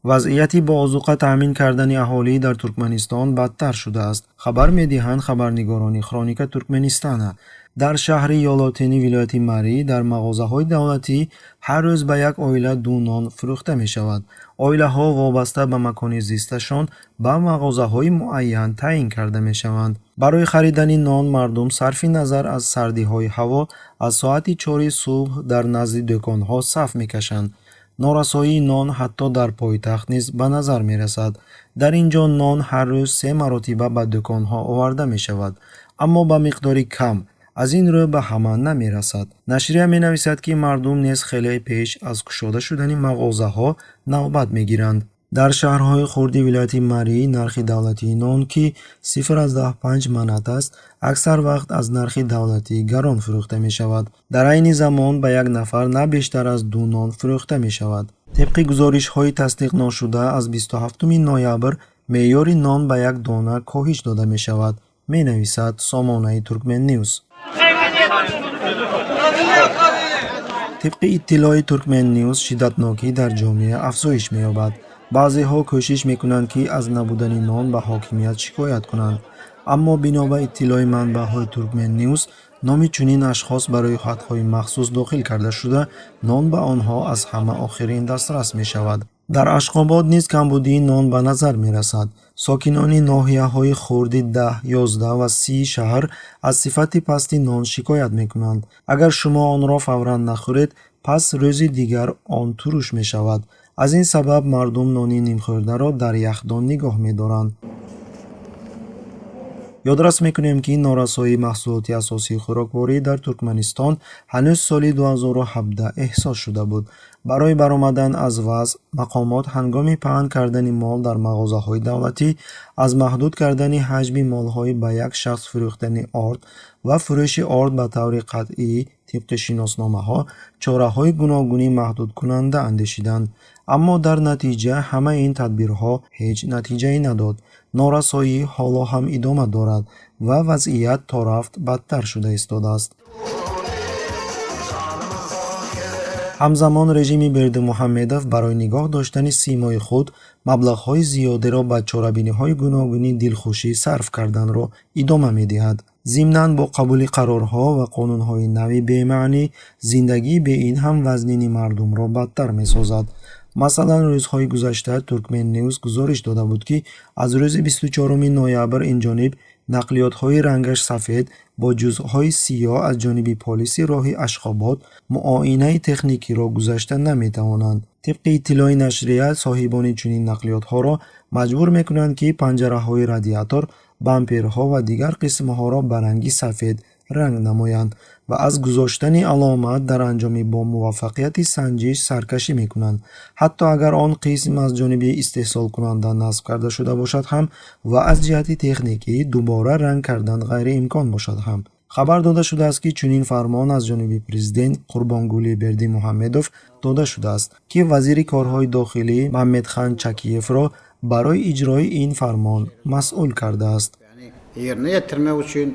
Вазъияти бо озуқа таъмин кардани аҳолӣ дар Туркманистон бадтар шудааст, хабар медиҳанд хабарнигорони «Хроника Туркменистана». Дар шаҳри Ёлотени вилояти Марӣ дар мағозаҳои давлатӣ ҳар рӯз ба як оила ду нон фурӯхта мешавад. Оилаҳо вобаста ба макони зисташон ба мағозаҳои муайян таъин карда мешаванд. Барои харидани нон мардум сарфи назар аз сардиҳои ҳаво аз соати 4-и субҳ дар назди дӯконҳо саф мекашанд. Норасоии нон ҳатто дар пойтахт низ ба назар мерасад. Дар ин ҷо нон ҳар рӯз се маротиба ба дӯконҳо оварда мешавад, аммо ба миқдори кам, аз ин рӯ ба ҳама намерасад. Нашрия менависад, ки мардум низ хеле пеш аз кушода шудани мағозаҳо навбат мегиранд. Дар шаҳрҳои хурди вилояти Марӣ нархи давлатии нон, ки 0,5 манат аст, аксар вақт аз нархи давлатӣ гарон фурӯхта мешавад. Дар айни замон ба як нафар на бештар аз ду нон фурӯхта мешавад. Тибқи гузоришҳои тасдиқношуда, аз 27 ноябр меъёри нон ба як дона коҳиш дода мешавад, менависад сомонаи «Туркмен Ньюс». Тибқи иттилои «Туркмен Ньюс», шиддатнокӣ дар ҷомеа афзоиш меёбад. Баъзеҳо кӯшиш мекунанд, ки аз набудани нон ба ҳокимият шикоят кунанд, аммо бино ба иттилои манбаъҳои «Туркмен Ньюс», номи чунин ашхос барои ҳадҳои махсус дохил карда шуда, нон ба онҳо аз ҳама охирин дастрас мешавад. Дар Ашқобод низ камбудии нон ба назар мерасад. Сокинони ноҳияҳои хурди 10, 11 ва 30 шаҳр аз сифати пасти нон шикоят мекунанд. Агар шумо онро фавран нахӯред, пас рӯзи дигар он туруш мешавад. Аз ин сабаб мардум нони нимхӯрдаро дар яхдон нигоҳ медоранд. Ёдрас мекунем, ки норасоии маҳсулоти асосии хӯрокворӣ дар Туркманистон ҳанӯз соли 2017 эҳсос шуда буд. Барои баромадан аз вазъ мақомот ҳангоми паҳн кардани мол дар мағозаҳои давлатӣ, аз маҳдуд кардани ҳаҷми молҳои ба як шахс фурӯхтани орд ва фурӯши орд ба таври қатъӣ тибқи шиносномаҳо чораҳои гуногуни маҳдудкунанда андешиданд. Аммо дар натиҷа ҳамаи ин тадбирҳо ҳеҷ натиҷае надод. Норасоӣ ҳоло ҳам идома дорад ва вазъият торафт бадтар шуда истодааст. Ҳамзамон режими Бердимуҳаммедов барои нигоҳ доштани симои худ маблағҳои зиёдеро ба чорабиниҳои гуногуни дилхушӣ сарф карданро идома медиҳад. Зимнан бо қабули қарорҳо ва қонунҳои нави бемаънӣ зиндагии бе ин ҳам вазнини мардумро бадтар месозад. Масалан, рӯзҳои гузашта «Туркмен Ньюс» гузориш дода буд, ки аз рӯзи 24 ноябр инҷониб нақлиётҳои рангаш сафед бо ҷузъҳои сиёҳ аз ҷониби полиси роҳи Ашхобод муоинаи техникиро гузашта наметавонанд. Тибқи иттилои нашрия, соҳибони чунин нақлиётҳоро маҷбур мекунанд, ки панҷараҳои радиатор, бамперҳо ва дигар қисмҳоро ба ранги сафед ранг намоянд ва аз гузоштани аломат дар анҷоми бомуваффақияти санҷиш саркашӣ мекунанд, ҳатто агар он қисм аз ҷониби истеҳсолкунанда насб карда шуда бошад ҳам ва аз ҷиҳати техникӣ дубора ранг кардан ғайриимкон бошад ҳам. Хабар дода шудааст, ки чунин фармон аз ҷониби президент Қурбонгулӣ Бердимуҳаммедов дода шудааст, ки вазири корҳои дохилӣ Мамедхан Чакиевро барои иҷрои ин фармон масъул кардааст. Yerine yetirmek üçün